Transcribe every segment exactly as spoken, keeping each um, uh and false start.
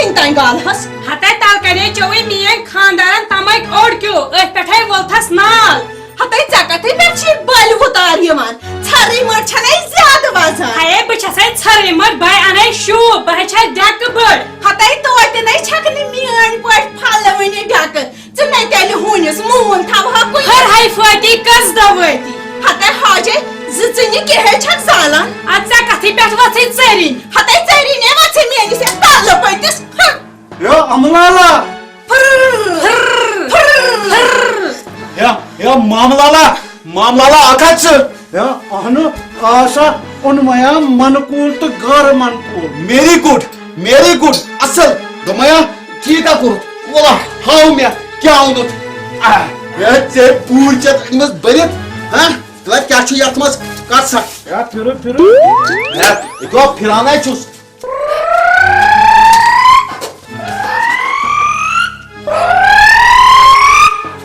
تام گالہس۔ ہتے تل کنے چوی میٲنۍ خاندارن تمک اوٚڑ کیو، أتھۍ پٮ۪ٹھے ووٚلتھس نال۔ ہتے ژےٚ کتھے پٮ۪ٹھ چھے بلۍ وُتار یِوان؟ ژھرٕے مٔٹ چھنے زیادٕ وزان۔ ہیے بہٕ چھسے ژھرٕے مٔٹ، بہٕ انے شوٗب، بہٕ ہے چھے ڈٮ۪کہٕ بٔڑ۔ ہتے توتہِ نے چھکھ نہٕ میٲنۍ پٲٹھۍ پھلوٕنہِ ڈٮ۪کہٕ۔ ژٕ نے تیٚلہِ ہوٗنِس موٗن تھاوہا کُنہِ۔ ہر ہاے فٲتی کٔژ دۄہ وٲتی؟ ہتے حاجے، زٕ ژٕ نہِ کِہے چھکھ زالان۔ ادٕ ژےٚ کتھٕے پٮ۪ٹھ وۄژھٕے ژٔرِنۍ۔ ہتے ژٔرِنۍ ہے وۄژھٕے میٲنِس یتھ تلہٕ پٔتِس۔ ہہ۔ یا املالا۔ پھر، پھر، پھر۔ یا، یا ماملالا، ماملالا اکھ ہتھ ژٕ۔ یا اہنہٕ آسا اوٚن میا منقول تہٕ غٲر منقول۔ میری گُڈ، میری گُڈ، اصل۔ دوٚپمَیا ٹھیٖک ہا کوٚرُتھ۔ وَلہ ہاو مےٚ کیٛاہ اوٚنُتھ۔ آہ، ہے، ژےٚ پوٗرۍ چھِ اَتھ أنۍمٕژ بٔرِتھ؟ ہہ؟ تہٕ وۄنۍ کیٛاہ چھُ یَتھ منٛز؟ کَر سا۔ یا پھِرٕ پھِرٕ۔ ہے، یہِ کیٛاہ پھِرانے چھُس؟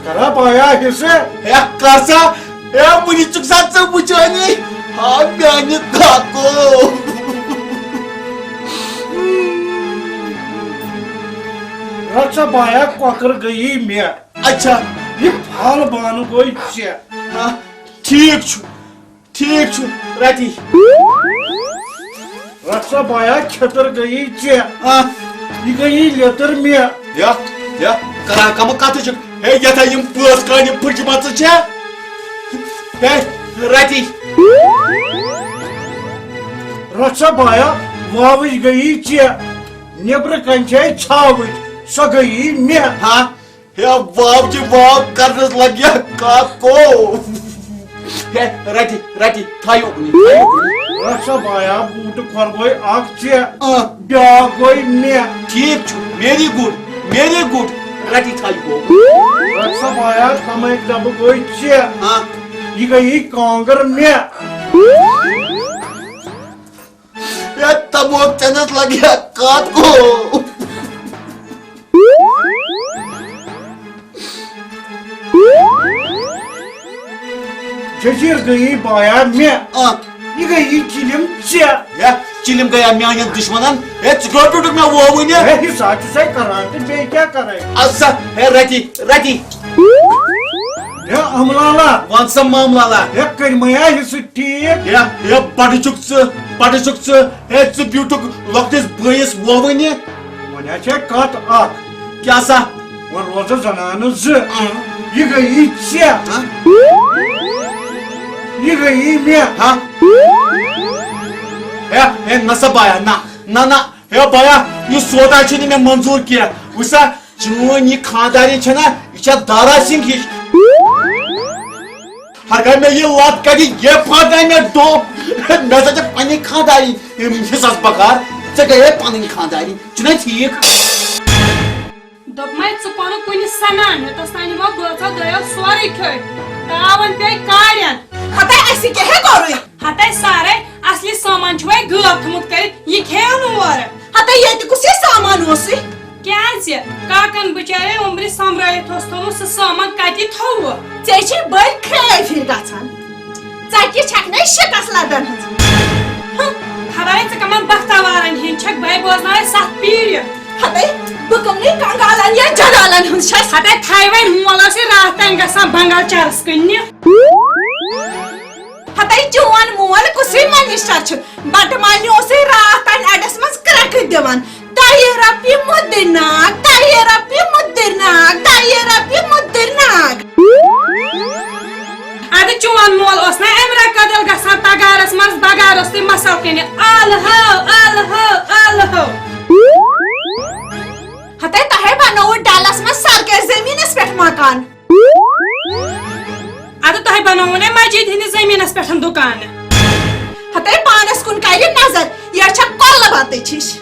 کرا بایا حصہٕ۔ ہے، کر سا۔ ہے، وُنہِ چھُکھ سا ژٕ وُچھٲنی؟ ہا، میانہِ کاکو۔ رٹ سا بایا، کۄکر گٔیی مےٚ۔ اچھا۔ یہِ پھل بانہٕ گوٚے ژےٚ۔ ہا، ٹھیٖک چھُ۔ ٹھیٖک چھُ، رَٹی۔ رَٹ سا بایا، کھٔتٕر گٔیی ژےٚ۔ آ۔ یہِ گٔیی لیٚتٕر مےٚ۔ یا، یا، کران کَمہٕ کَتھٕ چھُکھ؟ ہے، یَتھ ہا یِم پٲژ کانہِ پھٕٹمَژٕ چھےٚ۔ ہے، رَٹی۔ رَٹ سا بایا، واوٕج گٔیی ژےٚ۔ نیٚبرٕ کَنہِ چھے ژھاوٕج، سۄ گٔیی مےٚ۔ ہا؟ ہے واو جی واو کرنس لگیا کاکو۔ ہے رٹی رٹی تھایو کُنی، تھایو کُنی۔ رٹ سا بایا، بوٗٹہٕ کھۄر گوٚے اکھ ژےٚ، آ۔ بیٛاکھ گوٚے مےٚ۔ ٹھیٖک چھُ، میری گُڈ، میری گُڈ، رٹی تھایو۔ رٹ سا بایا، تمے ڈبہٕ گوٚے ژےٚ، آ۔ یہِ گٔیی کانٛگٕر مےٚ۔ ہے تموک چنس لگیا کاکو۔ جٔزیٖر گٔیی بایا مےٚ۔ آ۔ یہِ گٔیی چِلِم ژےٚ۔ ہے، چِلِم گٔیا میانٮ۪ن دُشمنن۔ ہے، ژٕ کیٛاہ پیوٚٹُکھ مےٚ وووٕنہِ؟ ہے، حساب چھُسے کران تہٕ بیٚیہِ کیٛاہ کرے؟ اَدٕ سا، ہے، رَٹی، رَٹی۔ ہے، املالا۔ وَن سا، ماملالا۔ ہے، کٔرۍ مَیا حصہٕ ٹھیٖک۔ ہے، ہے، بَڑٕ چھُکھ ژٕ، بَڑٕ چھُکھ ژٕ۔ ہے، ژٕ بیوٗٹھُکھ لۄکٹِس بٲیِس وووٕنہِ۔ وۄنۍ ہا چھے کتھ اکھ۔ کیٛاہ سا؟ وۄنۍ روزٕ زنانہٕ زٕ۔ اۭں۔ یہِ گٔیی ژےٚ۔ ہاں؟ یہِ گٔیی مےٚ۔ ہاں؟ ہے، ہے، نہ سا بایا، نہ، نہ، نہ۔ ہے بایا، یہِ سودا چھُنہٕ مےٚ منظوٗر کینٛہہ۔ وٕچھ سا، چٲنۍ یہِ خانٛدارِنۍ چھےٚ نہ، یہِ چھےٚ دارا سِنگھ ہِش۔ ہرگاہ مےٚ یہِ لَت کَڑِ، یہِ پھاٹناوِ مےٚ ڈوٚب۔ مےٚ ہسا چھِ پنٕنۍ خانٛدارِنۍ، یِم حِصَس بکار۔ ژےٚ گٔیے پنٕنۍ خانٛدارِنۍ، چھُنہ ٹھیٖک؟ دوٚپمَے ژٕ پَنُن کُنہِ سَنان، یوٚتَس تانۍ یِمو بٲژو دۄیو سورُے کھیوٚو۔ تاوَن پیٚیہِ کارٮ۪ن۔ ہَتَے اَسہِ کیٛاہ ہے کوٚرُے؟ ہَتَے سارے اَصلی سامان چھُ وۄنۍ غٲب تھوٚمُت کٔرِتھ، یہِ کھیٚیو نہٕ اورٕ۔ ہَتَے ییٚتہِ کُس یہِ سامان اوسُے؟ کیٛازِ؟ کاکن بِچارے عمرِ سۄمبرٲوِتھ اوس تھوٚومُت سُہ سامان کَتہِ تھوٚوُ؟ ژےٚ چھے بٔلۍ کھرٛے پھِرِ گژھان۔ ژَتجہِ چھَکھ نے شِکَس لَدَن ہٕنٛز۔ ہُم، خبرے ژٕ کَمَن بختاوارَن ہِنٛدۍ چھَکھ، بَے بوزناوے سَتھ پیٖرِ۔ ہَتَے، بہٕ کٕمنٕے کنگالَن یا جنگالَن ہٕنٛز چھَس؟ ہَتَے تھایہِ وۄنۍ مول اوسُے راتھ تام گژھان بنگال چرس کٕننہِ۔ ہتاے چون مول کُسٕے منسٹر چھُ؟ بٹہٕ مالنہِ اوسُے راتھ تانۍ اڈس منٛز کرٛٮ۪کہٕ دِوان، دَیہِ رۄپیہِ مُدٕرۍ ناگ، دَیہِ رۄپیہِ مُدٕرۍ ناگ، دَیہِ رۄپیہِ مُدٕرۍ ناگ۔ ادٕ چون مول اوس نا امہِ رۄپیہِ بدل گژھان تگارس منٛز بگارس تہٕ مسل کٕنہِ؟ الہو، الہو، الہو۔ ہتاے تۄہے بنووُ ڈلس منٛز سرکٲرۍ زٔمیٖنس پٮ۪ٹھ مکان۔ ادٕ تۄہہِ بنووُ نے مسجد ہٕنٛدِس زٔمیٖنس پٮ۪ٹھ دُکان۔ ہتے پانس کُن کرِ نظر، یہِ چھےٚ کۄلہٕ بتٕچ ہِش۔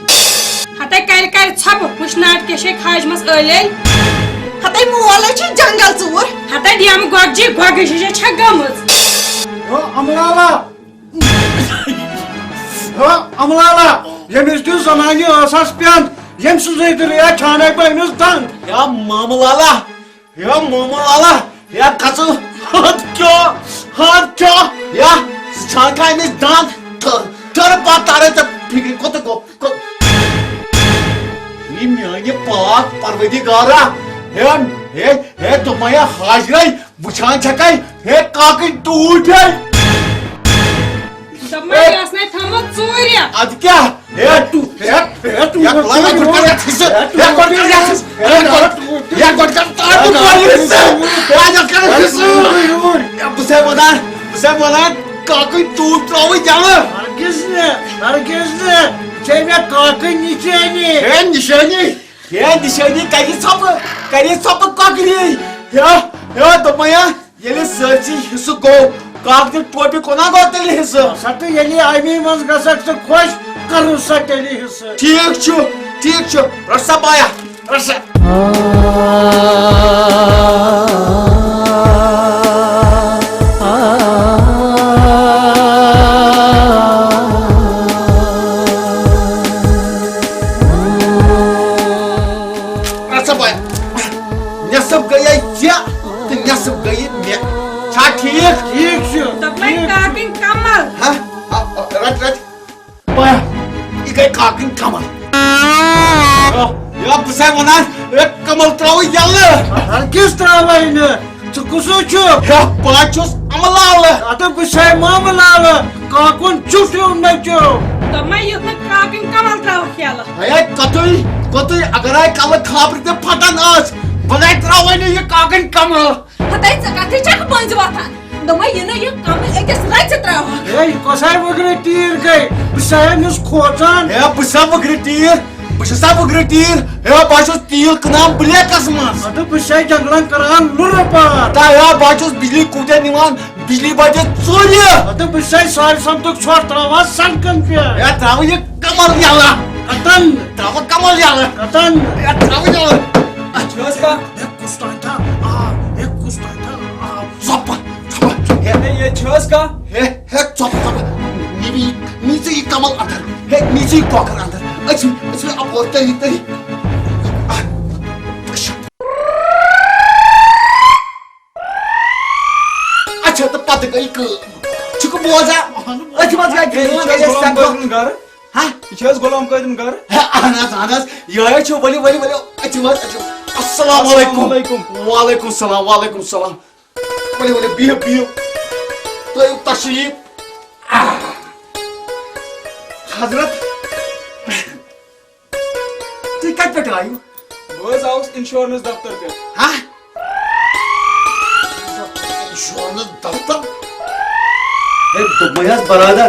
ہتے کرِ کرِ ژھۄپہٕ، وٕچھ ناٹہِ کیٛاہ چھے کھاجمژ ٲلۍ ٲلۍ۔ ہتے مول چھُ جنگل ژوٗر۔ ہتے ڈیمہٕ گۄگجہِ گۄگٕج ہِش چھےٚ گٔمٕژ۔ ہو املالا، ہو املالا، ییٚمِس دیُت زنانہِ ٲسس پٮ۪نٛد، ییٚمہِ سٕنٛزٕے دِلہِ چھانَے بہٕ أمِس دنٛد۔ یا مامہٕ لالا، یا مومو لالا، یا کژو، ہتھ کیٛاہ، ہتھ کیٛاہ، یا ژٕ چھان کھا أمِس دند، ٹھٔر، ٹھٔر پتہٕ تارے ژےٚ فِکرِ کوٚت گوٚو، کوٚت؟ ہے میانہِ پاک پروردگارا، ہے، ہے، ہے، دوٚپمَے ہا حاجرے، وٕچھان چھَکھَے، ہے کاکٕنۍ ٹوٗپۍ ہے۔ دوٚپمَے یہِ ٲس نے تھٲومٕژ ژوٗرِ۔ اَدٕ کیٛاہ؟ ہے ٹوٗپۍ، ہے، ہے ٹوٗپۍ، ہے گۄڈٕ کر یَتھ حِصہٕ، ہے گۄڈٕ کر یَتھ حِصہٕ، ہے گۄڈٕ، ہے گۄڈٕ کر یَتھ حِصہٕ، ہے یَتھ کر حِصہٕ۔ ہے بہٕ چھُسَے وَنان، بہٕ چھُسَے وَنان، کاکٕنۍ ٹوٗپۍ ترٛاوٕنۍ جمع۔ ہرگز نہٕ، ہرگز نہٕ، یہِ چھے مےٚ کاکٕنۍ نِشٲنی۔ ہے نِشٲنی۔ ہے نِشٲنی کَرِ ژھۄپہٕ، کَرِ ژھۄپہٕ کۄکرِ۔ ہے، ہے، دوٚپمَے ہا، ییٚلہِ سٲرسٕے حِصہٕ گوٚو، کاکدِ ٹوپہِ کُنا گوٚو تیٚلہِ حِصہٕ؟ سا تہٕ ییٚلہِ اَمی منٛز گژھکھ ژٕ خۄش، کَرُن سا تیٚلہِ حِصہٕ۔ ٹھیٖک چھُ، ٹھیٖک چھُ، رَٹ سا بایا، رَٹ سا۔ رَٹ سا بایا۔ نٮ۪صٕف گٔیے ژےٚ تہٕ نٮ۪صٕف گٔیہِ مےٚ۔ چھا ٹھیٖک؟ ٹھیٖک چھُ، دوٚپمَے ٹھیٖک چھُ۔ کاکٕنۍ کمل۔ ہا؟ آ، آ، رَٹ، رَٹ۔ پایا، یہِ گٔے کاکٕنۍ کمل۔ آ، یا بہٕ چھُسَے وَنان، ہے کمل ترٛاوٕ یَلہٕ۔ ہرگز ترٛاوَے نہٕ۔ ژٕ کُس ہیوٗ چھُکھ؟ ہے، بہٕ ہا چھُس اَمہٕ لالہٕ۔ اَدٕ بہٕ چھُسَے مامہٕ لالہٕ، کاکُن چھُکھ ہیوٗ نیٚچوٗ۔ دوٚپمَے یُتھ نہٕ کاکٕنۍ کمل ترٛاوَکھ یَلہٕ۔ ہے، کوٚتُے، کوٚتُے، اگرے کلہٕ خابرِ تہِ پھٹان ٲس، بہٕ نے ترٛاوَے نہٕ یہِ کاکٕنۍ کمل۔ ہتاے ژٕ کتھٕے چھکھ مٔنٛزۍ وۄتھان؟ دوٚپمَے یہِ نہٕ یہِ کمٕے أکِس رژِ ترٛاوہکھ۔ ہے، یہِ کۄسہے وٕگرِ تیٖر گٔے؟ بہٕ چھُسا أمِس کھوژان؟ ہے، بہٕ چھُسا وٕگرِ تیٖر؟ بہٕ چھُسا وٕگرِ تیٖر؟ ہے، بہٕ ہا چھُس تیٖل کٕنان بلیکس منٛز۔ اَدٕ بہٕ چھُسے جنگلن کران لُرٕ پار۔ تہٕ ہے، بہٕ ہا چھُس بجلی کوٗتاہ نِوان، بجلی بجے ژوٗرِ۔ اَدٕ بہٕ چھُسے سارِ سمتُک ژھۄٹھ ترٛاوان سڑکن پٮ۪ٹھ۔ ہے، ترٛاوٕ یہِ کمل یلہٕ۔ کتن؟ ترٛاوٕ کمل یلہٕ۔ کتن؟ ہے، ترٛاوٕ یلہٕ۔ اچھا۔ چھِ حظ کانٛہہ؟ ہے، کُس تانۍ تھا؟ آ، ہے، کُس تانۍ تھا؟ آ۔ ژۄپہٕ، ژۄپہٕ۔ ہے، ہے، ییٚتہِ چھِ حظ کانٛہہ؟ ہے، ہے، ژۄپہٕ، ژۄپہٕ۔ نِوی، نی ژٕ یہِ کمل اندر۔ ہے، نی ژٕ یہِ کۄکر اندر۔ أسۍ، أسۍ اپور تٔری، تٔری۔ آ، اچھا، تہٕ پتہٕ گٔے کٲم۔ چھُکھ بوزان؟ أتھۍ منٛز گٔے ہے، یہِ کٲم، چھِ حظ ییٚلہِ غلام سٮ۪کھ قٲدِرُن گرٕ؟ ہا؟ یہِ چھِ حظ غلام قٲدِرُن گرٕ؟ ہے، اہن حظ، اہن حظ، یِہوٚے چھُ، ؤلِو، ؤلِو، ؤلِو، أژِو حظ، أژِو۔ السلام علیکم۔ السلام علیکم۔ وعلیکم السلام، وعلیکم السلام۔ ؤلِو، ؤلِو، بِہِو، بِہِو۔ تُہۍ تشریٖف۔ آہ۔ حضرت، تُہۍ کَتہِ پٮ۪ٹھ آیِو؟ بہٕ حظ آوُس انشورنس دفتر پٮ۪ٹھ۔ ہا؟ انشورنس دفتر؟ ہے، دوٚپمَے حظ برادر،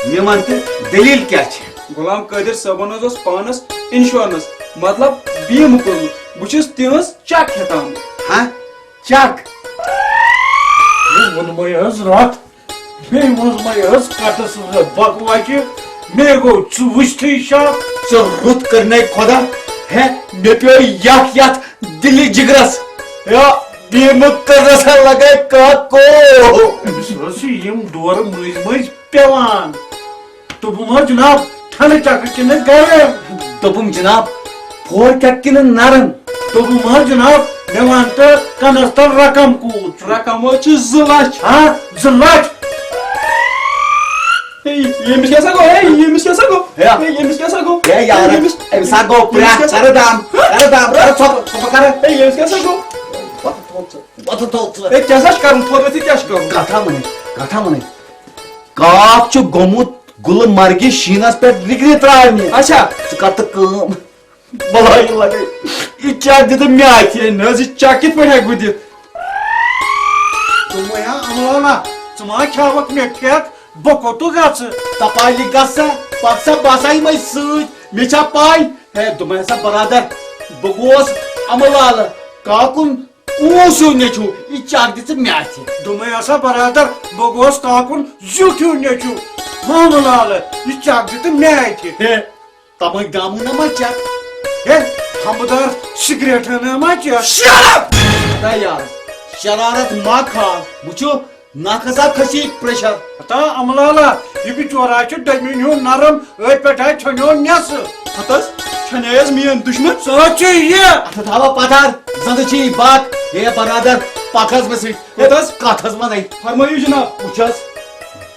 مےٚ وَن تہٕ دٔلیٖل کیٛاہ چھِ؟ غلام قٲدر صٲبن حظ اوس پانس انشورنس، مطلب بیمہٕ کوٚرمُت۔ بہٕ چھُس تِہنٛز چک ہٮ۪تھ آمُت۔ ہا؟ چک؟ ہے، ووٚنمَے حظ راتھ۔ بیٚیہِ ووٚنمَے حظ کَٹَس منٛز بۄکہٕ وَچہِ، مے گوٚو ژٕ وٕچھتھٕے شک۔ ژٕ رُت کٔرنَے خۄدا، ہے، مےٚ پیوٚو یَکھ یَتھ دِلہِ جِگرَس۔ ہے، بیمہٕ کٔرنَس ہا لَگَے کاکو۔ أمِس حظ چھِ یِم دورٕ مٔنٛزۍ مٔنٛزۍ پٮ۪وان۔ دوٚپُم حظ جناب، ٹھنڈٕ چکرٕ کِنہٕ گرم؟ دوٚپُم جناب، پھورٕ چکرٕ کِنہٕ نرم؟ دوٚپُم حظ جناب، مےٚ وَن تہٕ کَنَس تَل رقم کوٗت چھُ؟ رقم حظ چھُ زٕ لَچھ۔ ہا، زٕ لَچھ؟ ہے، ییٚمِس کیٛاہ سا گوٚو؟ ہے، ییٚمِس کیٛاہ سا گوٚو؟ ہے۔ ہے، ییٚمِس کیٛاہ سا گوٚو؟ ہے یارا، ہے، ییٚمِس، أمِس ہا گوٚو أمِس پرٛٮ۪تھ۔ کیٛاہ سا کَرٕ دم، کَرٕ دم، کَرٕ ژھۄپہٕ، ژھۄپہٕ کَرٕ۔ ہے، ییٚمِس کیٛاہ سا گوٚو؟ وۄتھ، وۄتھ، وۄتھ۔ وۄتھ، وۄتھ، وۄتھ۔ ہے، کیٛاہ سا چھُ کَرُن؟ تھوٚد ؤتھِتھ کیٛاہ چھُ کَرُن؟ کَتھا وَنٕنۍ، کَتھا وَنٕنۍ۔ کاک چھُ گوٚمُت گُلہٕ مرگہِ شیٖنَس پٮ۪ٹھ رِگرِ ترٛاونہِ۔ اچھا۔ ژٕ کر تہٕ کٲم، بلایہِ لگے۔ یہِ چک دِ تہٕ مےٚ اَتھِ۔ ہے نہ حظ، یہِ چک کِتھ پٲٹھۍ ہٮ۪کہٕ بہٕ دِتھ؟ دوٚپمَے ہا، امہٕ لولا، ژٕ ما کھیٛاوَکھ مےٚ ٹھیکہٕ؟ بہٕ کوٚتُک گژھٕ؟ تپالہِ گژھ سا، پکھ سا، بہٕ آسا یِمَے سۭتۍ۔ مےٚ چھا پَے؟ ہے، دوٚپمَے ہسا برادر، بہٕ گوس امہٕ لالہٕ کاکُن اوس ہیوٗ نیٚچوٗ، یہِ چک دِ ژٕ مےٚ اَتھِ۔ دوٚپمَے ہسا برادر، بہٕ گوس کاکُن زیُٹھ ہیوٗ نیٚچوٗ، مامہٕ لالہٕ، یہِ چک دِ ژٕ مےٚ اَتھِ۔ ہے، تَمٲکۍ دامہٕ نہ ما چک؟ ہے، ہمہٕ دار سگریٹ نہ ما چک؟ Shut up! ہتا یار، شرارت ما کھال، وٕچھو، ناکھٕ ہسا کھسی پریشر۔ ہتا امہٕ لالا، یہِ بِچورا چھُ ڈٔمِنۍ ہیوٗ نرم، أتھۍ پٮ۪ٹھ آے ژھیٚنیو نٮ۪صٕف۔ ہتس، ژھیٚنے حظ میٲنۍ دُشمن۔ سُہ حظ چھُ یہِ۔ اتھ تھاوہ پتھر، زندٕ چھی بک۔ ہے برادر، پکھ حظ مےٚ سۭتۍ۔ کوٚت حظ؟ کتھ حظ ونَے۔ فرمٲیِو جناب۔ وٕچھ حظ،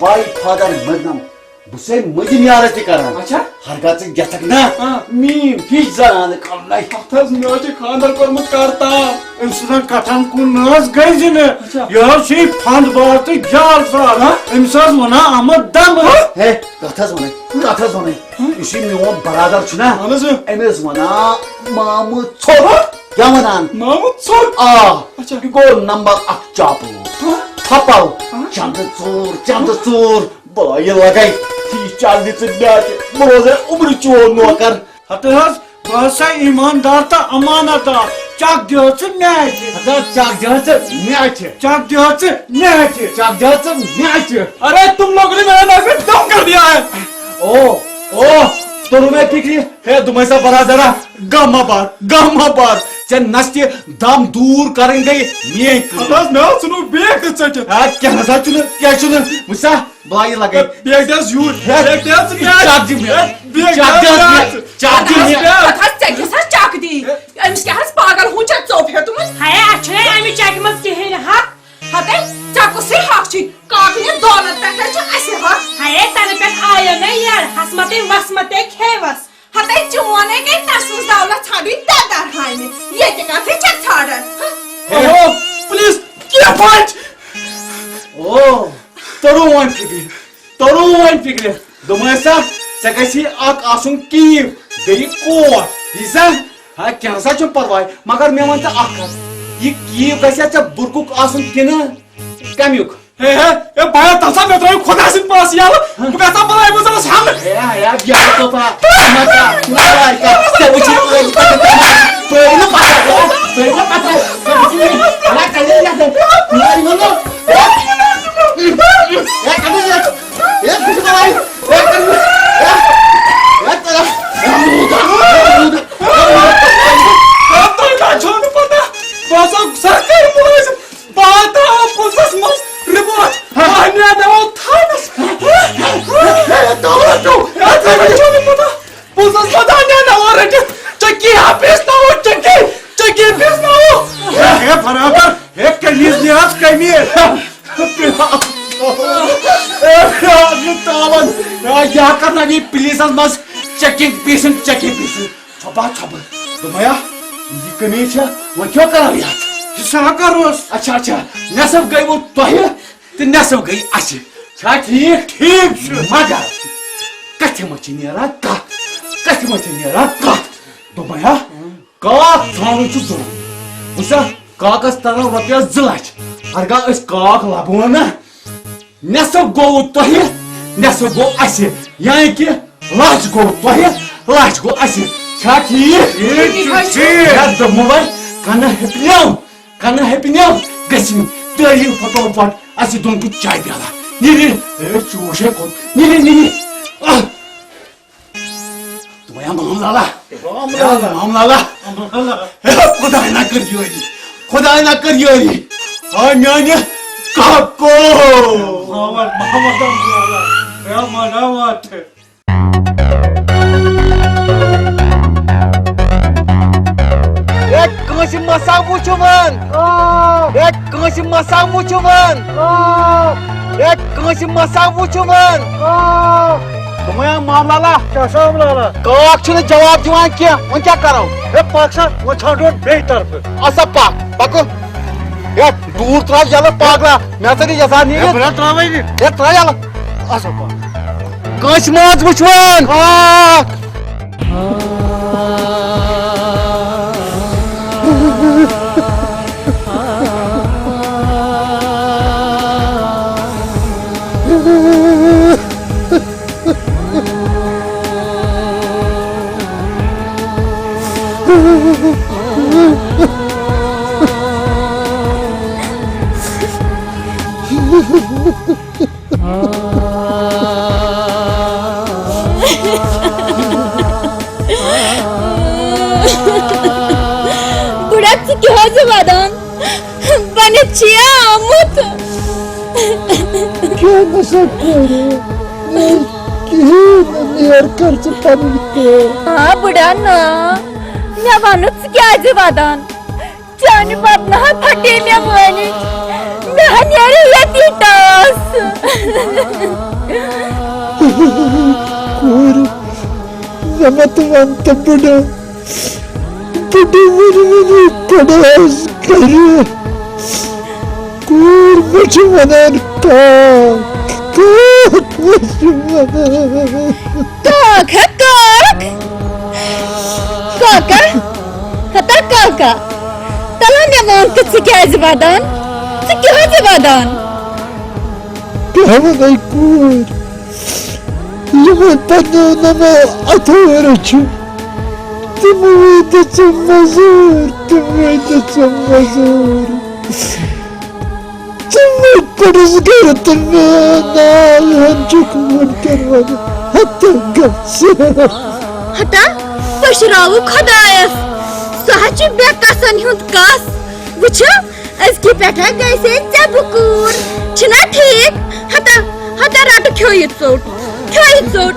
باے فادر مدنم، بہٕ چھُسے مٔنٛزِم یارس تہِ کران۔ اچھا۔ ہرگاہ ژٕ یژھکھ نا، آ۔ میٲنۍ ہِش زنانہٕ کرُن۔ اتھ حظ، مےٚ حظ چھُ خانٛدر کوٚرمُت کرتام۔ أمۍ سٕنٛزن کتھن کُن نہ حظ گٔے زِ نہٕ۔ اچھا۔ یہِ حظ چھِ فنٛد بار تہٕ جال ساز۔ ہا؟ أمِس حظ ونان آمد دم۔ ہے، کتھ حظ ونے، کتھ حظ ونے۔ یُس یہِ میون برادر چھُ نا، اہن حظ۔ أمِس ونان مامہٕ ژھوٚٹ۔ کیٛاہ ونان؟ مامہٕ ژھوٚٹ؟ آ۔ اچھا۔ یہِ گوٚو نمبر اکھ چاپلوس۔ ہا؟ تھپل۔ ہا؟ چندٕ ژوٗر، چندٕ ژوٗر۔ بہٕ یہِ لگے، یہِ چل نہٕ ژٕ مےٚ اَتھِ۔ بہٕ روزے عمرٕ چون نوکر۔ ہتہٕ حظ، بہٕ حظ چھُسے ایٖماندار تہٕ امانت دار۔ چک دِ حظ ژٕ مےٚ اَتھِ۔ ہتہٕ حظ، چک دِ حظ ژٕ مےٚ اَتھِ۔ چک دِ حظ ژٕ مےٚ اَتھِ۔ چک دِ حظ ژٕ مےٚ اَتھِ۔ ارے، تم لوگوں نے میرے نام پہ دم کر دیا ہے۔ او، او، توٚرُے مےٚ فِکرِ۔ ہے، دوٚپمَے سا برادرا، غم مہ بار، غم مہ بار۔ ژےٚ نستہِ دم دوٗر کرٕنۍ گٔے میٲنۍ کٲم۔ ہتہٕ حظ، مےٚ حظ ژھٕنو بیگ تہِ ژٔٹِتھ۔ ہے، کینٛہہ نہ سا چھُنہٕ، کینٛہہ چھُنہٕ۔ وٕچھ سا، بہٕ یہِ لگے۔ بیگ تہِ حظ یوٗرۍ۔ ہے، بیگ تہِ حظ ژٕ بیگ۔ چک دِ مےٚ۔ ہے، بیگ چک تہِ حظ دِ حظ مےٚ۔ بیگ۔ چک دِ مےٚ۔ پتہٕ حظ ژےٚ کیٛاہ سا چک دی؟ أمِس کیٛاہ حظ پاگل ہُنٛد چھا ژوٚپ ہیوٚتمُت؟ ہے، اَتھ چھُنہٕ اَمہِ چکہِ منٛز کِہیٖنۍ نہٕ حق۔ ہتے، ژےٚ کُسٕے حق چھُے؟ کاکنہِ دولت پٮ۪ٹھ حظ چھُ اَسہِ حق۔ ہے، تَنہٕ پٮ۪ٹھ آیو نہ یَر، حسمتے وسمتے کھیوَس۔ ہتے چون ہے گٔے تسٕنز دولت ژھانڈٕنۍ ددر ہامہِ۔ ییٚتہِ کتھٕے چھکھ ژھانڈان؟ اوہو، پلیز، کینٛہہ پٲٹھۍ۔ او، توٚرُم وۄنۍ فِکرِ، توٚرُم وۄنۍ فِکرِ۔ دوٚپمَے سا، ژےٚ گژھی اکھ آسُن کیٖو، بیٚیہِ کوٹھ۔ یی سا؟ ہا، کینٛہہ سا چھُنہٕ پرواے، مگر مےٚ وَن ژٕ اکھ کتھ، یہِ کیٖو گژھِ ژےٚ بُرکُک آسُن کِنہٕ کمیُک؟ ہے، ہے، ہے، بیا، تَلہٕ سا مےٚ ترٛٲوِو خۄدا سٕنٛدۍ پاسہٕ یَلہٕ۔ بہٕ گژھٕ ہا بلاے منٛز أمِس حملہٕ۔ ہے، ہے، بیا، ژٕ پا، مَہ کر، مَہ کر، ژےٚ وٕچھی ٲدۍ پَتہٕ، ژٕ ٲدۍ نہٕ پَتہٕ، ژٕ ٲدۍ نہٕ پَتہٕ، ژےٚ وٕچھی مےٚ، ہلا، کَلے یَتھ، نارِ وَنو۔ ہے، ہے، کَلے یَتھ، ہے، بہٕ چھُس بلاے، ہے، کَلے، ہے، ہے، تَلہٕ، ہے، موٗد، ہے، موٗد، ہے، موٗد۔ ہے، تۄہہِ کَتہِ چھو نہٕ پَتہ؟ بہٕ ہسا سرکٲرۍ مُلٲزِم۔ بہٕ ہا ترٛاوٕ پُلسَس منٛز رِپورٹ۔ بہٕ ہا نیرناوو تھانَس۔ ہے، ہے، ہے، ہے، ہے، ہے، ہے، ہے، ہے، ہے، پُلسَس منٛز ہا نیرناوو رٔٹِتھ۔ چکی ہا پیسناوو، چکی، چکی پیسناوو۔ ہے، ہے، برابر۔ ہے، قمیٖض نیر حظ، قمیٖض۔ ہے، ہے، ہے، تاوَن۔ ہے، یہِ ہا کَرناوِ پُلسَس منٛز چیکنگ پیشنٹ، چیکنگ پیشنٹ۔ ژھۄپہٕ ہا ژھۄپہٕ۔ دوٚپمَے ہا، یہِ کٔمی چھےٚ، وۄنۍ کیٛاہ کَرو یَتھ؟ یہِ سا کَروس۔ اچھا، اچھا، نٮ۪صٕف گٔے وۄنۍ تۄہہِ تہٕ نٮ۪صٕف گٔے اَسہِ۔ چھا ٹھیٖک؟ ٹھیٖک چھُ۔ مگر کَتھِ منٛز چھِ نیران کَتھ، کَتھِ منٛز چھِ نیران کَتھ۔ دوٚپمَے ہا، کاک ژھانٛڈُن چھُ ضروٗری۔ وٕچھ سا، کاکَس تَرَن رۄپیَس زٕ لَچھ۔ ہرگاہ أسۍ کاک لَبو نہ، نٮ۪صٕف گوٚو تۄہہِ، نٮ۪صٕف گوٚو اَسہِ، یعنی کہِ لَچھ گوٚو تۄہہِ، لَچھ گوٚو اَسہِ۔ چھا ٹھیٖک؟ ٹھیٖک چھُ، ٹھیٖک۔ یَتھ دوٚپمو وۄنۍ، کَنہٕ ہیٚپنیو، کَنہٕ ہیٚپنیو گٔژھِنۍ تٲریٖخ پھۄتو پھۄٹ اَسہِ دۄن کیُتھ چاے پیالہ۔ نیٖرِو، ہے، چوش ہے کوٚت، نیٖرِو، نیٖرِو۔ آہ۔ دوٚپمَے ہا مام لالا۔ مام لالا۔ مام لالا۔ مام لالا۔ ہے، خۄداے نہ کٔر یٲری۔ خۄداے نہ کٔر یٲری۔ ہاے میٛانہِ کاکو۔ محمد، محمد، محمد۔ ہے، منا واتھ۔ ہے، کٲنٛسہِ مہ سا وٕچھِو وۄنۍ۔ ہے، کٲنٛسہِ مہ سا وٕچھِو وۄنۍ۔ ہے، کٲنٛسہِ مہ سا وٕچھِو وۄنۍ۔ دوٚپمَے ہا مام لالا۔ کیٛاہ سا مام لالا؟ کاک چھُنہٕ جواب دِوان کینٛہہ، وۄنۍ کیٛاہ کَرو؟ ہے، پَکھ سا، وۄنۍ ژھانٛڈو بیٚیہِ طرفہٕ۔ اَسا پَکھ، پَکو۔ ہے، دوٗر ترٛاو یَلہٕ پاگلا، مےٚ ہسا دِ یَزار ہے، نیٖرِتھ۔ بہٕ نہ ترٛاوَے نہٕ۔ ہے، ترٛاو یَلہٕ۔ اَسا پَکھ۔ کٲنٛسہِ مہ حظ وٕچھوان۔ کاک۔ بُڈا، ژٕ کیٛاہ حظ ودان؟ بٔنِتھ چھِیا آمُت؟ کینٛہہ نہ سا کوٚر۔ کِہیٖنۍ نہٕ، نیر کر ژٕ پنٕنۍ کٲم۔ آ بُڈا، نا، مےٚ وَنُتھ ژٕ کیٛازِ وَدان؟ چانہِ بدنہٕ ہا پھٹے مےٚ وٲنِج، مےٚ ہا نیرِ ییٚتی ٹاس۔ کورِ، مےٚ مہ تہٕ وَن تہٕ بٕڈٕ، بٕڈٕ وٕنہِ وٕنہِ کَڑاس گَرِ۔ کوٗر مےٚ چھِ وَنان کاک، کاک مےٚ چھِ وَنان۔ کاک ہا کاک، کاکا، ہتا کاکا، تَلہ مےٚ وَن تہٕ ژٕ کیٛازِ وَدان؟ ژٕ کیٛازِ وَدان؟ کیٛاہ وَنَے کوٗر؟ یِمَن پَننیو نَمو اَتھو رٔچھِو۔ تِموٕے دِژٕم مٔزوٗر، تِموٕے دِژٕم مٔزوٗر۔ تِموٕے کوٚڑُس گَرِ تہٕ مےٚ ناو ہَن چھُکھ وٕنکٮ۪ن وَنان۔ ہَتہٕ گژھ۔ ہتا پٔشراوُکھ خۄدایَس۔ سُہ ہا چھُ بے کَسَن ہُنٛد کَس۔ وٕچھِو، أزکہِ پٮ۪ٹھٕ گژھِ ژےٚ بہٕ کوٗر۔ چھُنا ٹھیٖک؟ ہتا، ہتا رَٹہٕ کھیوٚو یہِ ژوٚٹ۔ کھیوٚو یہِ ژوٚٹ۔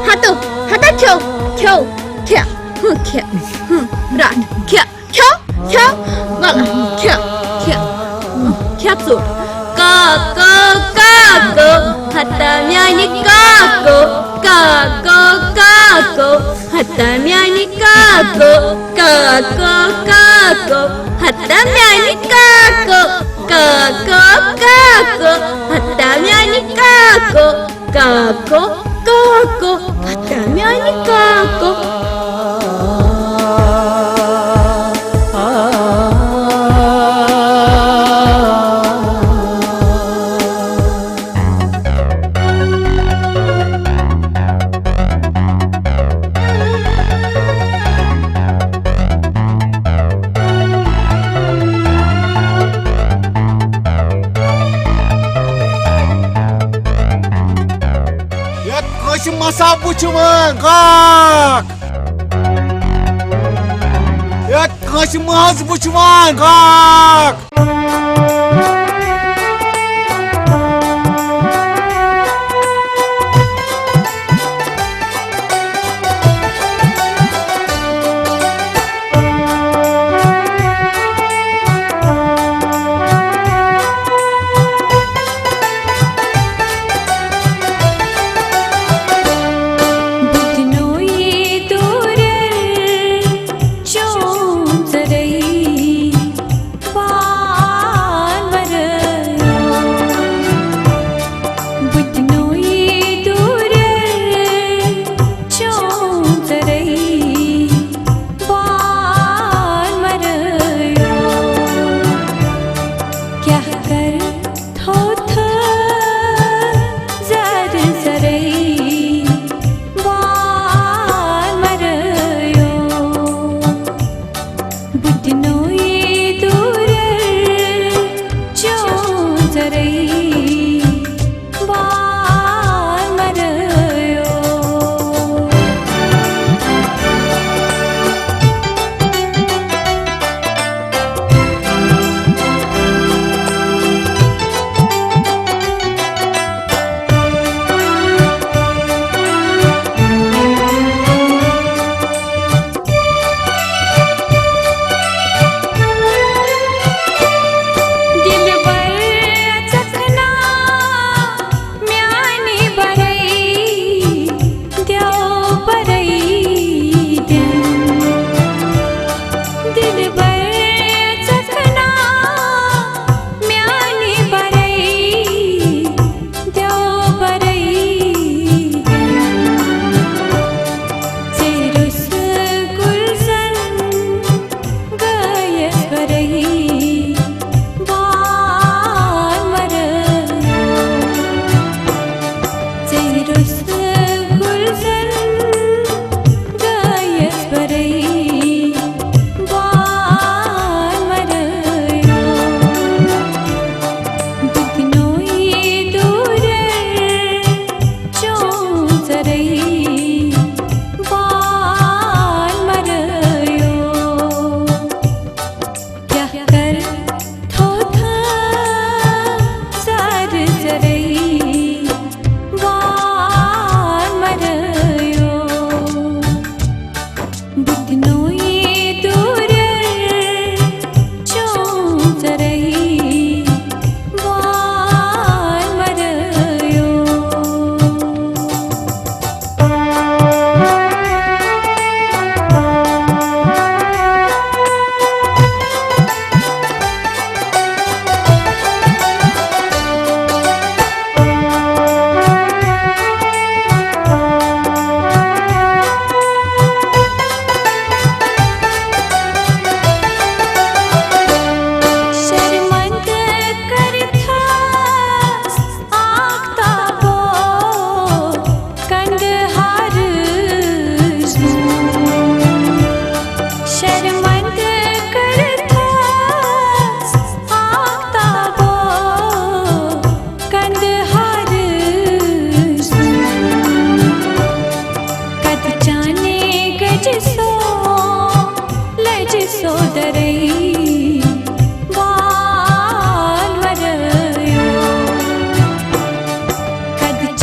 ہتو، ہتا کھیوٚو، کھیوٚو، کھےٚ۔ ہُہ کھےٚ، ہُہ رَٹ، کھےٚ، کھیوٚو، کھیوٚو، وَلہٕ، کھےٚ، کھےٚ، ہُہ کھےٚ ژوٚٹ۔ کاکو، کاکو، ہتا میانہِ کاکو، کاکو، کاکو، ہتا میانہِ کاکو، کاکو، کاکو، ہتا میانہِ کاکو، کاکو، کاکو، ہتا میانہِ کاکو، کاکو، کاکو، ہتا میانہِ کاکو۔ ہے کٲنٛسہِ مَسا وٕچھوان کاک؟ ہے کٲنٛسہِ مَہ حظ وٕچھوان کاک؟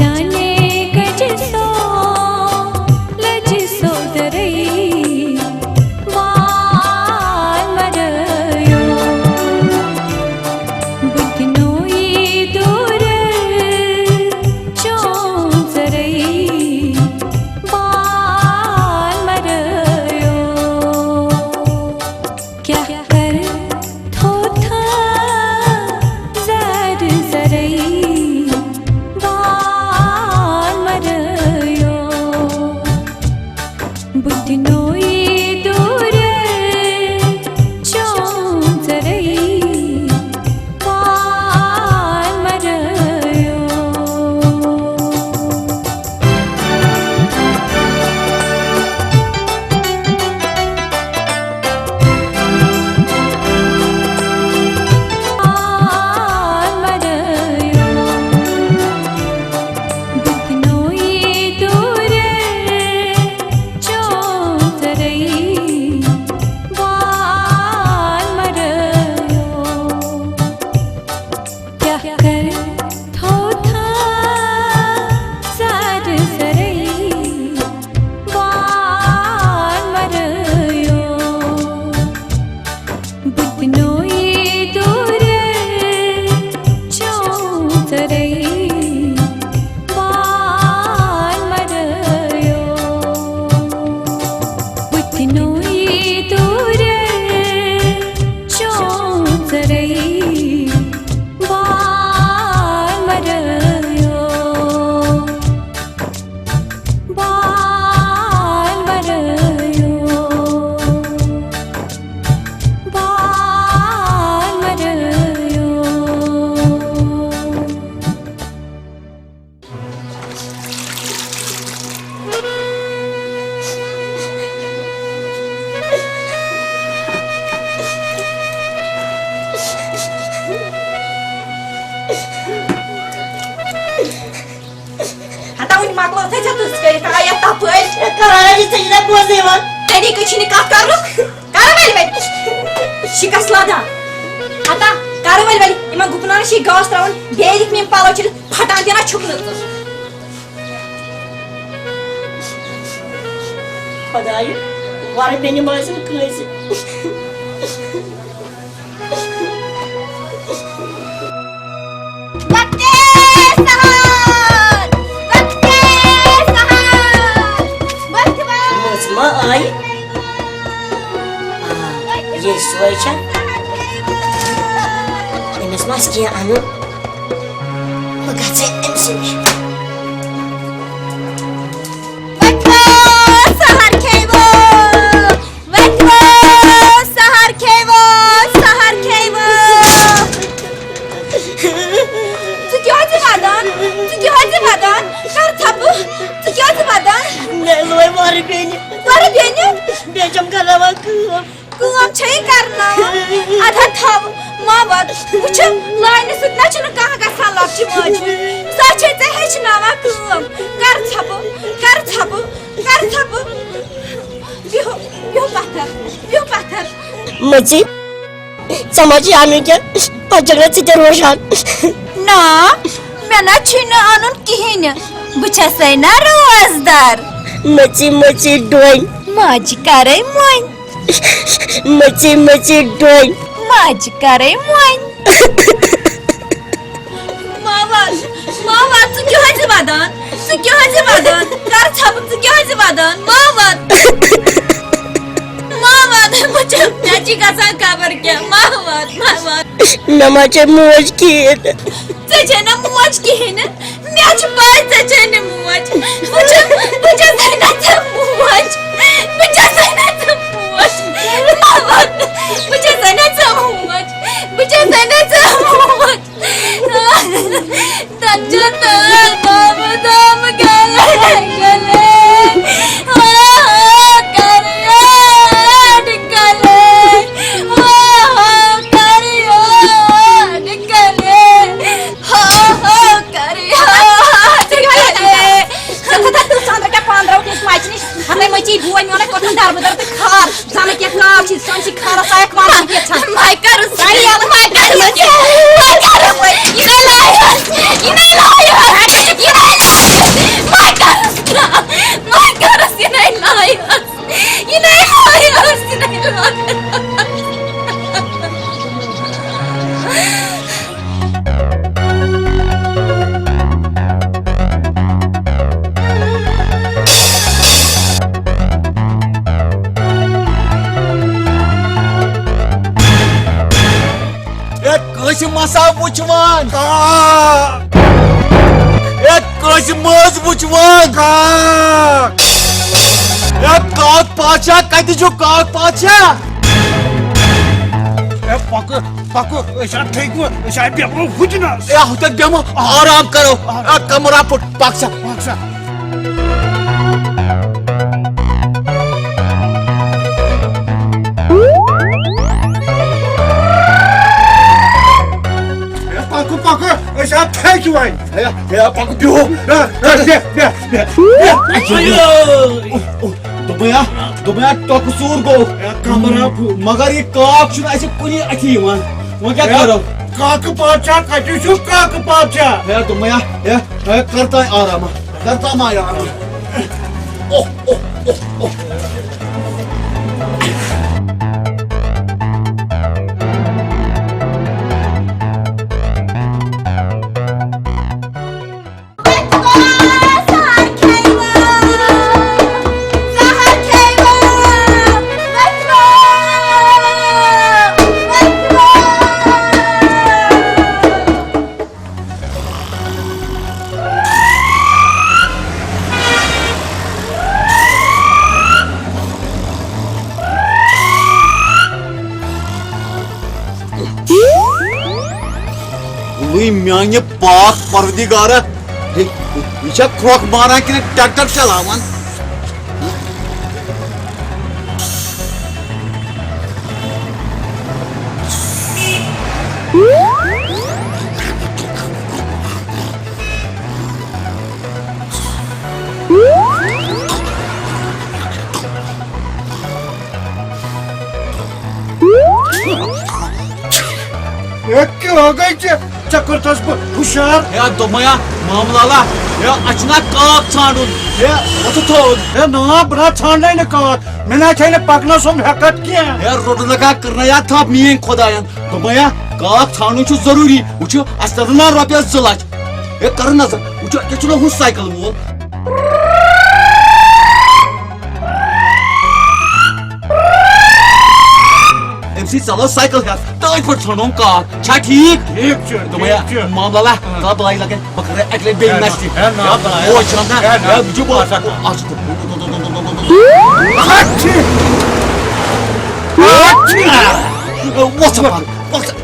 جانے گجہِ سو لجہِ سو درئی وال مرٲیو۔ بہٕ دِنو یی دوٗرِ چون زرئی وال مرٲیو۔ کیٛاہ کَرٕ تھوٚو تھاو زَر زَرٕے وال مَرٲیو۔ بہٕ دِنو یہِ دوٗرِ چون زَرٕے وال مَرٲیو۔ کیٛاہ کَرٕ تھوٚو تھاو زَر زَرٕے وال مَرٲیو۔ بہٕ دِنو یہِ دوٗرِ چون زَرٕے وال مَرٲیو۔ بہٕ دِنو یہِ دوٗرِ چون زَرٕے وال مَرٲیو۔ وال مَرٲیو۔ وال مَرٲیو۔ ہتا وۄنۍ مۄکلٲو تھے ژےٚ تٕژھ کٔرِتھ، آیا تَپٲرۍ؟ اے، قرار علی، ژےٚ چھے نہ بوزنٕے یِوان؟ طریٖقہٕ چھُے نہٕ کَتھ کَرنُک۔ کَرٕ ؤلۍ ؤلۍ۔ شِکَس لَدان۔ ہتا، کَرٕ ؤلۍ ؤلۍ۔ یِمَن گُپنَن چھِ گاسہٕ ترٛاوان، بیٚیہِ یِم پَلو چھٔلِتھ پھَٹان تہِ نہ چھُکھ نہٕ ژٕ۔ خۄدایہِ، وَرٕ بیٚنہِ مہ ٲسِن کٲنٛسہِ۔ وقتے سحر، وقتے سحر، وقت ما آئی؟ آ، یہ سوے چھا؟ أمِس ما آسہِ کینٛہہ اَنُن؟ بہٕ گژھٕ أمۍ سٕے نِش۔ وقت سحر کھیٚیِو۔ وۄتھِو، سحر کھیٚیِو، سحر کھیٚیِو۔ ژٕ کیٛازِ ودان؟ ژٕ کیٛازِ ودان؟ کر ژھۄپہٕ۔ ژٕ کیٛازِ ودان؟ مےٚ لوے وۄرٕ بیٚنہِ۔ وۄرٕ بیٚنہِ؟ بیٚیہِ چھَم کرناوان کٲم۔ کٲم چھے کرناوان۔ اَدٕ ہا تھاو، ما وَد۔ وٕچھ، لاینہِ سۭتۍ نہ چھُنہٕ کانٛہہ گژھان لۄکچہِ ماجہِ۔ سۄ چھے ژےٚ ہیٚچھناوان کٲم۔ کر ژھۄپہٕ، کر ژھۄپہٕ، کر ژھۄپہٕ۔ بیٚہو، بیٚہو پتھر، بیٚہو پتھر۔ مٔژی، ژےٚ ما چھُے اَنُن کینٛہہ؟ پتہٕ چھَکھ نہ ژٕ تہِ روزان۔ نہ، مےٚ نہ چھُے نہٕ اَنُن کِہیٖنۍ نہٕ۔ بہٕ چھَسَے نہ روزدار۔ مٔژی، مٔژی ڈوٚنۍ۔ ماجہِ کَرَے مۄنۍ۔ مٔژی، مٔژی ڈوٚنۍ۔ ماجہِ کَرَے مۄنۍ۔ ما وَد، ما وَد، ژٕ کیٛازِ وَدان؟ ژٕ کیٛازِ وَدان؟ کر ژھۄپہٕ، ژٕ کیٛازِ وَدان؟ ما وَد۔ ما وَد، بہٕ چھَس، مےٚ چھِ گژھان خبر کیٛاہ۔ ما وَد، ما وَد۔ مےٚ ما چھےٚ موج کِہیٖنۍ۔ ژےٚ چھےٚ نہ موج کِہیٖنۍ نہٕ۔ مےٚ چھِ پَے ژےٚ چھےٚ نہٕ موج۔ بہٕ چھَس، بہٕ چھَسَے نہ ژےٚ موج۔ بہٕ چھَسَے نہ ژےٚ موج۔ ما وَد۔ بہٕ چھَسَے نہ ژےٚ موج۔ بہٕ چھَسَے نہ ژےٚ موج۔ تَتھ چھُ تٲر دامہٕ دامہٕ گَلے گَلے۔ آ، آ، کَر یاد گَلے۔ آ، آ، کَر یاد گَلے۔ آ، آ، کَر یاد گَلے۔ ژٕ کوٗتاہ تُل سان رۄپیہِ پانٛژھ ترٛاوُکھ أسۍ مَچہِ نِش؟ ہَتَے مٔچی بوے میون، اَتہِ کوٚرُن دَربٕدَر تہٕ خار۔ زَنہٕ کینٛہہ کار چھِ، سٲنۍ چھِ خارَس لایق وَنان کینٛژھا۔ مَے کَرُس، ساری یَلہٕ۔ مَے کَرُس، مَے کَرُس۔ یہِ نَے لایَس، یہِ نَے لایَس، یہِ نَے لایَس۔ سا وٕچھوان؟ کاک! اے، کٲنٛسہِ مٲنٛز وٕچھوان؟ کاک! اے، کاک پادشاہ، کتہِ چھُ کاک پادشاہ؟ اے، پکہٕ، پکہٕ، أسۍ ہا تھٔکۍ وۄنۍ، أسۍ ہا بیٚہمو ہُتہِ نس۔ اے، ہُتٮ۪تھ بیٚہمو، آرام کرو۔ اے، کمرہ پھُٹ، پکھ سا۔ پکھ سا۔ ہے، پکہٕ، پکہٕ، أسۍ ہا تھٔکۍ وۄنۍ۔ ہے، ہے، پکہٕ، بِہو۔ نہ، نہ، بیٚہہ، بیٚہہ، بیٚہہ، بیٚہہ۔ دوٚپمَے ہا، دوٚپمَے ہا، ٹۄکہٕ ژوٗر گوٚو۔ ہے، کمرہ۔ مگر یہِ کاک چھُنہٕ اَسہِ کُنی اَتھِ یِوان۔ وۄنۍ کیٛاہ ہے، کرو؟ کاکہٕ پادشاہ، کَتہِ چھُ کاکہٕ پادشاہ؟ ہے، دوٚپمَے ہا، ہے، ہے، کر تام آرام۔ کر تام آرام۔ اوہ، اوہ، اوہ، اوہ۔ وٕے میانہِ پاک پروردگارا، یہِ، یہِ چھا کھرٛۄکھ ماران کِنہٕ ٹریکٹر چلاوان؟ ہے، کیٛاہ ہو گٔے ژےٚ؟ ژےٚ کوٚرتھس بہٕ ہُشار۔ ہے، دوٚپمَے ہا، مامہٕ لالا، ہے، اَسہِ چھُنہ کاک ژھانٛڈُن۔ ہے، وۄتھٕ تھوٚد۔ ہے، نا، بہٕ نہ ژھانٛڈے نہٕ کاک۔ مےٚ نہ چھے نہٕ پَکنَس سُم ہٮ۪کَتھ کینٛہہ۔ ہے، روٚٹُن نہ کانٛہہ کٔرنہ یا تھپھ میٛٲنۍ خۄدایَن۔ دوٚپمَے ہا، کاک ژھانٛڈُن چھُ ضروٗری۔ وٕچھِو، اَسہِ تَلہٕ نا رۄپیَس زٕ لَچھ۔ ہے، کَرُن نظر۔ وٕچھِو، أکیٛاہ چھُنہ ہُہ سایکل وول۔ أمۍ سٕے ژَلٲو سایکل ہٮ۪تھ، تہٕ أتھۍ پٲٹھۍ ژھانٛڈوم کاک۔ چھا ٹھیٖک؟ ٹھیٖک چھُ، دوٚپمَے ٹھیٖک چھُ۔ مامہٕ لالا، ہاں۔ کَتھ بَلایہِ لَگے؟ بہٕ کَرٕ اَکہِ لَٹہِ بیٚیہِ ہے، نَشہِ۔ ہے، نا، ہے، بَلاے۔ بوے چھُنہ، ہے، نا، ہے، بہٕ چھُس بہٕ۔ اَچھا، اَچھا۔ وۄتھ ژٕ پَر، وۄتھ ژٕ۔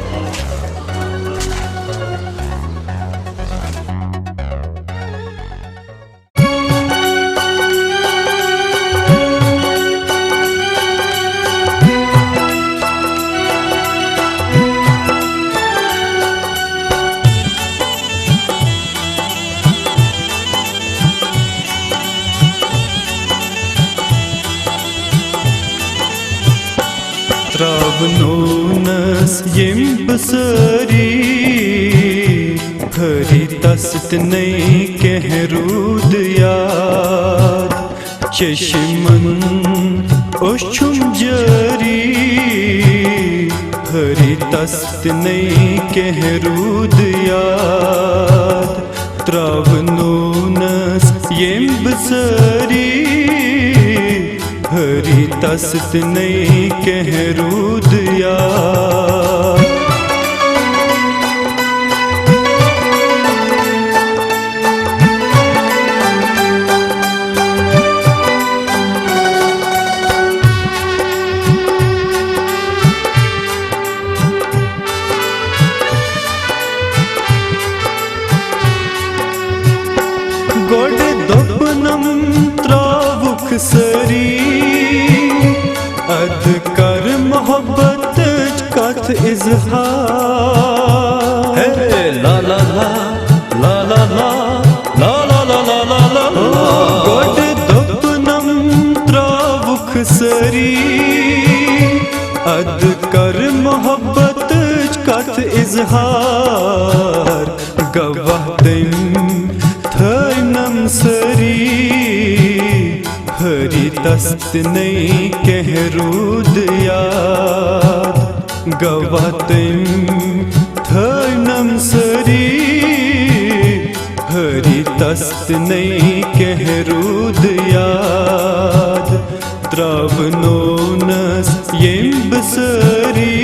ترٛاونونس ییٚمۍ بہٕ سٲری، پھٔرۍ تس تہِ نٔے کینٛہہ روٗد یاد۔ چشمن اوس چھُم جٲری، پھٔرۍ تس تہِ نٔے کینٛہہ روٗد یاد۔ ترٛاونونس ییٚمۍ بہٕ سٲری، پھٔرۍ تس تہِ نٔے کینٛہہ روٗد یاد۔ گۄڈٕ دوٚپنم ترٛاوُکھ سٲری، ادٕ کر محبتٕچ کتھ اظہار۔ ہے لا لا لا، لا لا لا، لا لا لا، لا لا لا لا۔ گۄڈٕ دوٚپنم ترٛاوُکھ سٲری، ادٕ کر محبتٕچ کتھ اظہار۔ گواہ تٔمۍ تھٲینم سٲری، پھٔرۍ تس تہِ نٔے کینٛہہ روٗد یاد۔ گواہ تٔمۍ تھٲینم سٲری، پھٔرۍ تس تہِ نٔے کینٛہہ روٗد یاد۔ ترٛاونونس ییٚمۍ بہٕ سٲری،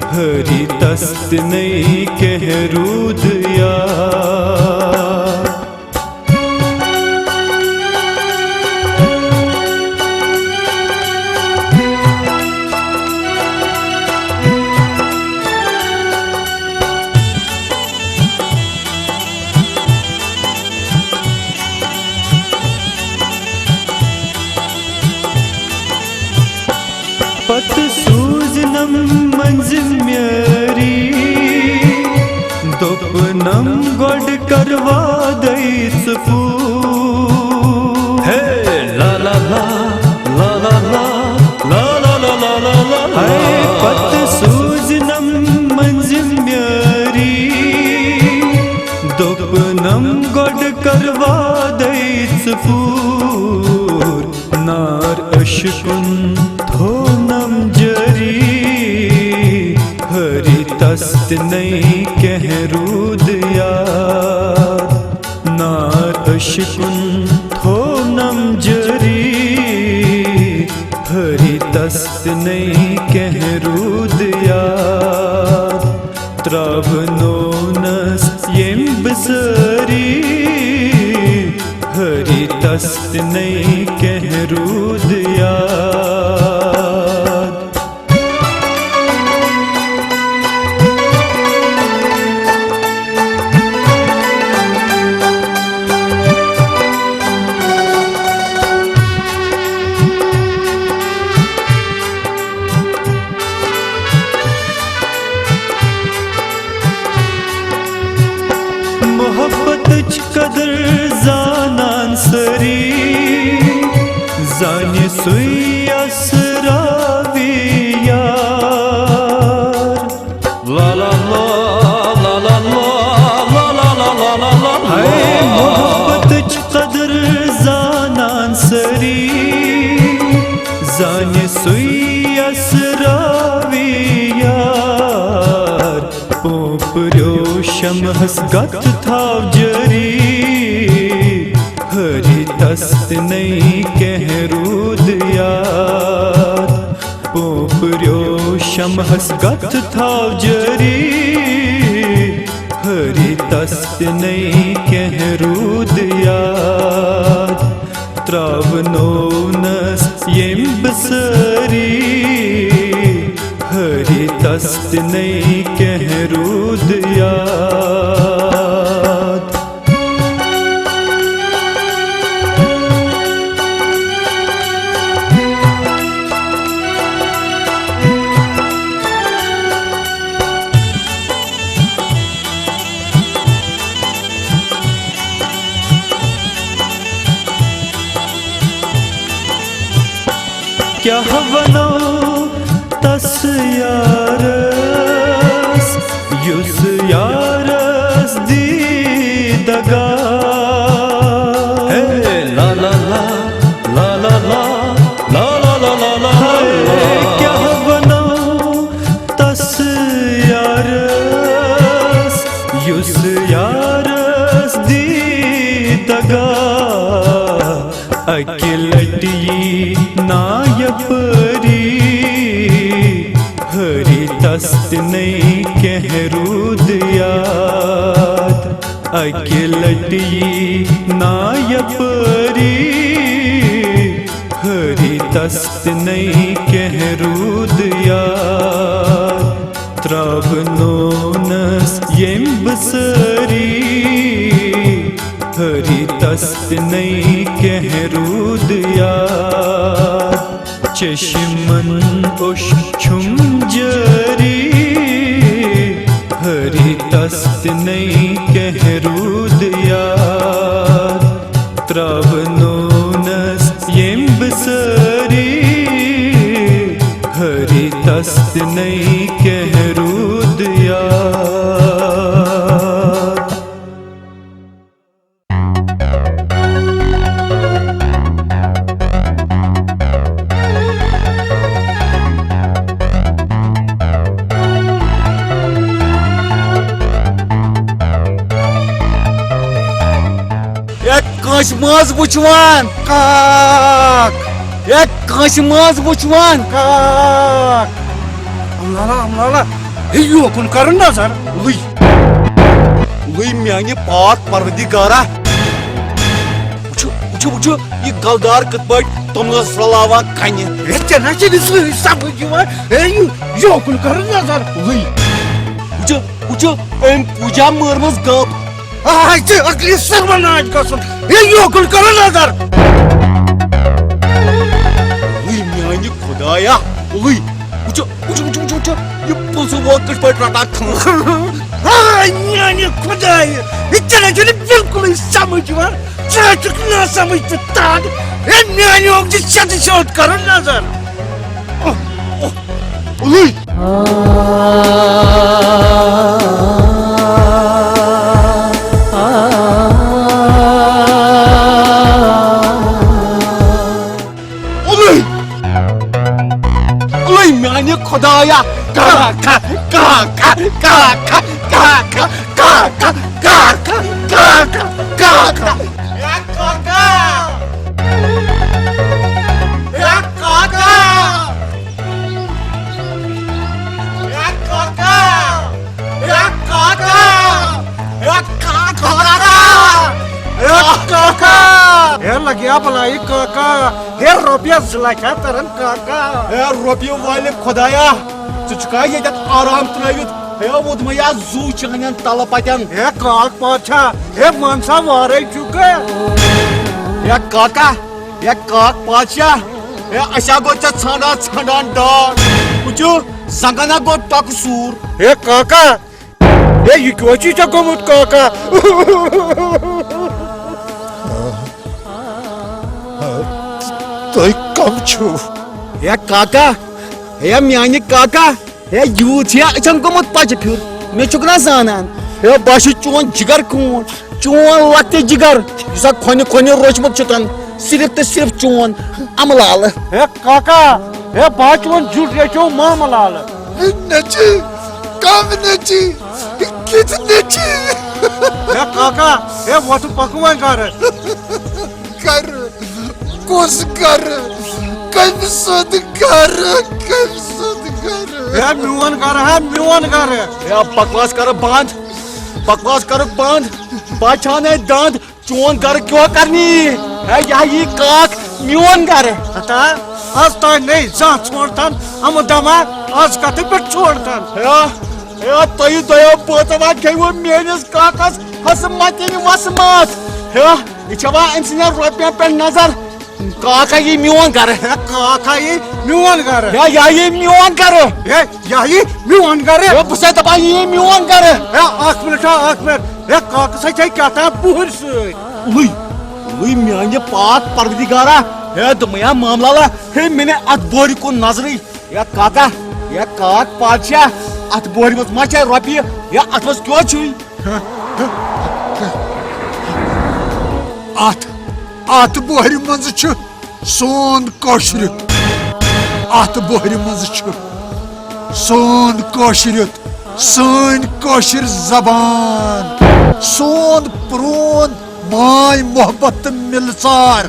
پھٔرۍ تس تستنَے کینٛہہ روٗد یار۔ پتہٕ سوٗزنم مٔنٛزِم میٲری، دوٚپنم گۄڈٕ کر وادَے ژٕ پوٗر۔ ہے لا لا لا، لا لا لا، لا لا لا۔ ہے پتہٕ سوٗزنم مٔنٛزِم میٲری، دوٚپنم گۄڈٕ کر وادَے ژٕ پوٗر۔ نار عشقُن تھونم جٲری، ہری تستنَے کینٛہہ روٗد یار۔ نار عشقُن تھونم جٲری، ہری تستنَے کینٛہہ روٗد یار۔ ترٛاونونس ییٚمۍ بسٲری، ہری تستنَے کینٛہہ روٗد یاد۔ محبتٕچ قدر زانان سٲری، زانہِ سُے اسراوی یار۔ لا لا لا، لا لا لا، لا لا لا۔ ہے محبتٕچ قدر زانان سٲری، زانہِ سُے اسراوی یار۔ پوپریو شمہس گت تھاو جٲری، ہری تستنَے کینٛہہ روٗد یاد۔ پوپریو شمہس گت تھاو جٲری، ہری تستنَے کینٛہہ روٗد یاد۔ ترٛاونونس ییٚمۍ بسٲری، ہری تستنَے کینٛہہ روٗد یاد۔ کیٛاہ ونو تس یارس، یُس یارس دی دگا۔ ہے لا لا لا، لا لا لا، لا لا لا۔ ہے کیٛاہ ونو تس یارس، یُس یارس دی دگا۔ اکہِ لٹہِ یی نا یپٲری، ہری تستنَے کینٛہہ روٗد یاد۔ اکہِ لٹہِ یی نا یپٲری، ہری تستنَے کینٛہہ روٗد یاد۔ ترٛاونونس ییٚمۍ بسٲری، ہری تستنَے کینٛہہ روٗد یاد۔ چشمن اوٚش چھُم جٲری، ہری تستنَے کینٛہہ روٗد یاد۔ ترٛاونونس ییٚمۍ بسٲری، ہری تستنَے کینٛہہ روٗد یاد۔ ہے کٲنٛسہِ منٛز وٕچھوان؟ کاک۔ ہے کٲنٛسہِ منٛز وٕچھوان؟ کاک۔ املالا، املالا۔ ہے، یوکُن کرُن نظر۔ لُے۔ لُے میانہِ پاک پروردگارا۔ وٕچھِو، وٕچھِو، وٕچھِو، یہِ گلدار کِتھ پٲٹھۍ توٚملس رلاوان کنہِ۔ ہے، ژےٚ نہ چھِ نہٕ سُے سمجھ یِوان۔ ہے، یہِ یوکُن کرُن نظر۔ لُے۔ وٕچھِو، وٕچھِو، أمۍ پوٗجا مٲرمٕژ گٔب۔ آے ژےٚ اصلی سرمناج گژھُن۔ ہے، یوکُن کرُن نظر۔ وٕے میانہِ خدایا، وٕے۔ وٕچھِو، وٕچھِو، وٕچھِو، وٕچھِو، وٕچھِو۔ یہِ پٕنٛژٕہ وول کِتھ پٲٹھۍ رٹان کھان؟ آے میانہِ خدایہِ، ہے، ژےٚ نہ چھُنہٕ بالکلٕے سمجھ یِوان۔ ژٕ ہا چھُکھ ناسمجھ تہٕ تنگ۔ ہے، میانہِ اوٚنٛگجہِ چھَتہٕ سیوٚد کرُن نظر۔ اوہ، اوہ، اوٚلُے۔ اوٚلُے۔ اوٚلُے میانہِ خدایا۔ کا، کا، کا۔ A Kaka! A Kaka! A Kaka! A Kaka! A Kaka! A Kaka! A لگیا بلائی کاکا! اے رۄپیَس زٕ لچھ ہا ترن کاکا! اے رۄپیہِ والہِ خدایا! ژٕ چھُکھا ییٚتٮ۪تھ آرام ترٲوِتھ؟ ہے، وُدمَے یا زُو چانٮ۪ن تلہٕ پتٮ۪ن۔ ہے، کاک پادشاہ، ہے، مان سا وارَے چھُکھ۔ ہے، کاکا، ہے، کاک پادشاہ، ہے، اَسہِ ہا گوٚو ژےٚ ژھانٛڈان ژھانٛڈان ڈاکھ۔ وٕچھِو، زنٛگن ہا گوٚو ٹۄکہٕ سوٗر۔ ہے، کاکا، ہے، یہِ کیٛاہ چھُے ژےٚ گوٚمُت، کاکا؟ تُہۍ کم چھِو؟ ہے، کاکا، ہے، میٛانہِ کاکا۔ ہے، یوٗت چھُ أچھن گوٚمُت پچہِ پھیُر، مےٚ چھُکھ نا زانان؟ ہے، بہٕ ہا چھُس چون جگر کوٗنٛٹ، چون لۄکٹہِ جگر، یُس ہا کھۄنہِ کھۄنہِ روچمُت چھُ تن، صرف تہٕ صرف چون امہٕ لالہٕ۔ ہے کاکا، ہے، بہٕ ہا چون جُٹ ریچھو مامہٕ لالہٕ۔ ہے نیٚچی، کم نیٚچی، کِتھ نیٚچی؟ ہے کاکا، ہے، وۄتھ پکھ وۄنۍ گرٕ۔ گرٕ؟ کُس گرٕ؟ کٔمۍ سُنٛد گرٕ؟ کٔمۍ سُنٛد گرٕ؟ ہے، میون گرٕ ہا، میون گرٕ۔ ہے، بکواس کر بند، بکواس کر بند۔ بہٕ چھانَے دند، چون گرٕ کیٛاہ کرنہِ یی؟ ہے، یہِ ہا یی کاک میون گرٕ۔ ہتا، از تام نے زانٛہہ ژھونٛڈتن امہٕ دما، از کتھٕ پٮ۪ٹھ ژھونٛڈتن؟ ہے، ہے، تُہۍ دۄیو بٲژو ہا کھیٚیِو میٲنِس کاکس ہسہٕ متِنۍ وسہٕ ماتھ۔ ہے، یہِ چھوا أمۍ سٕنٛدٮ۪ن رۄپین پٮ۪ٹھ نظر؟ کاکا یی میون گرٕ۔ ہے، کاکا یی میون گرٕ۔ ہے، یہِ ہا یی میون گرٕ۔ ہے، یہِ ہا یی میون گرٕ۔ ہے، بہٕ چھُسے دپان، یہِ یی میون گرٕ۔ ہے، اکھ منٹ ہا، اکھ منٹ۔ ہے، کاکس ہا چھے کیٛاہ تام بُہٕرۍ سۭتۍ۔ وٕے، وٕے میانہِ پاک پروردگارا۔ ہے، دوٚپمَے ہا مامہٕ لالا، ہے، مےٚ نے اتھ بورِ کُن نظرٕے۔ ہے کاکا، ہے کاک پادشاہ، اتھ بورِ منٛز ما چھے رۄپیہِ؟ ہے، اتھ منٛز کیٛاہ چھُے؟ اتھ، اتھ بوہرِ منٛز چھُ سون کٲشرِت۔ اتھ بوہرِ منٛز چھُ سون کٲشرِت، سٲنۍ کٲشِر زبان، سون پرون ماے محبت تہٕ مِلژار،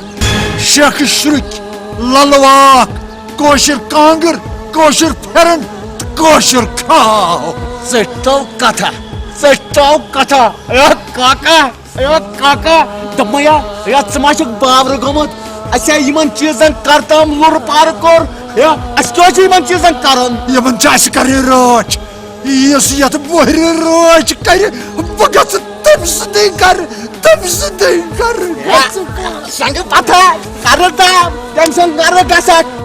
شیخ شُرٕکۍ، للہٕ واکھ، کٲشِر کانٛگٕر، کٲشُر پھٮ۪رن تہٕ کٲشُر کھاہ۔ ژٔٹۍ تو کتھا، ژٔٹۍ تو کتھا۔ اے کاکا، اے کاکا، دوٚپمَے یا، اے ژٕ ما چھُکھ باورٕ گوٚمُت؟ اَسہِ ہے یِمن چیٖزن کر تام لُرٕ پارٕ کوٚر۔ اے، اَسہِ کیٛاہ چھُ یِمن چیٖزن کرُن؟ یِمن چھِ اَسہِ کرٕنۍ رٲچھ۔ یُس یَتھ بۄہرِ رٲچھ کرِ، بہٕ گژھٕ تٔمۍ سٕنٛدٕے گرٕ، تٔمۍ سٕنٛدٕے گرٕ گژھٕ بہٕ۔ شنٛگہٕ پتھر، کرٕ تام، تٔمۍ سُنٛد گرٕ گژھکھ۔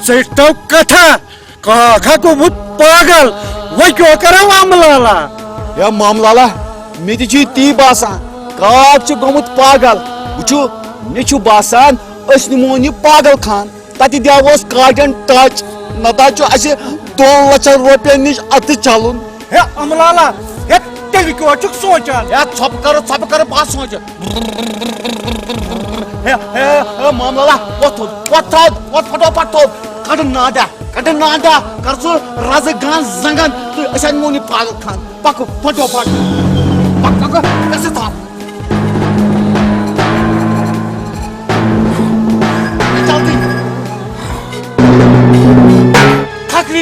ژٔٹۍ تو کتھا۔ کاک ہا گوٚمُت پاگل، وۄنۍ کیٛاہ کرو مامہٕ لالا؟ ہے مامہٕ لالا، مےٚ تہِ چھُ یہِ تی باسان، کاک چھُ گوٚمُت پاگل۔ وٕچھِو، مےٚ چھُ باسان، أسۍ نِمون یہِ پاگل خان، تتہِ دِموس کاٹٮ۪ن ٹچ، نتہٕ چھُ اسہِ دۄن لچھن رۄپین نِش اتھٕ چھلُن۔ ہے مامہٕ لالا، ہے تیٚلہِ کیٛاہ چھُکھ سونٛچان؟ ہے ژھۄپہٕ کرٕ، ژھۄپہٕ کرٕ، بہٕ ہا سونٛچہٕ۔ ہے، ہے، ہے، مامہٕ لالا، وۄتھ تھوٚد، وۄتھ تھوٚد، وۄتھ پھٹو پھٹ تھوٚد۔ کڑ ناڈا، کڑ ناڈا، کر سُہ رزٕ گان زنگن تہٕ أسۍ انمون یہِ پاگل خان۔ پکو، پھٹو پھٹ۔ پک، پک، کر سُہ تھپھ۔ جلدی۔ کھکھری